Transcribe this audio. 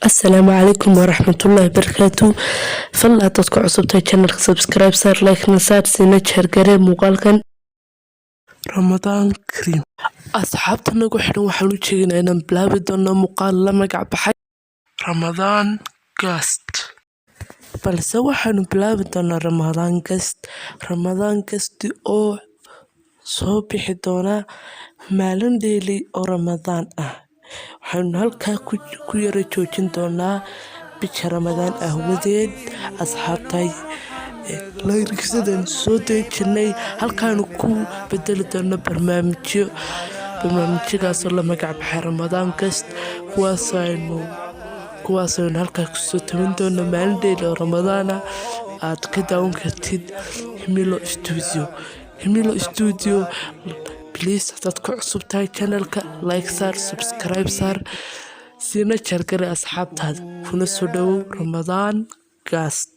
Asalaamu calaykum waraxmatullaahi wabarakaatu. Fadlan, haddaad ku cusubtahay channelka, subscribe saar, like-na saar, siina share garee muuqaalkan. Ramadaan Kariim. Asxaabta nagu xidhan, waxaan u jeegnaa inaan bilaabi doono muuqaal la magac baxay Ramadaan Guest, balse waxaanu bilaabi doonaa Ramadaan Guest, Ramadaan Guest oo soo bixi doona maalin daily oo Ramadaan ah. Waxaanu halkaa ku yara joojin doonaa bisha Ramadaan ahwadeed. Asxaabtay, lyrics-adan soo dayn jirnay halkaanu ku bedeli doono barnaamijyo, barnaamijyadaasoo la magac baxay Ramadaan Guest, kuwaasaynu halkaa kusoo tabin doono maalin daily oo Ramadaana aad ka daawan kartid Himilo Studio, Himilo Studio. Please, haddaad ku cusub tahay channelka, like saar, subscribe saar, siina share garee asxaabtaada, kuna soo dhawow Ramadaan Guest.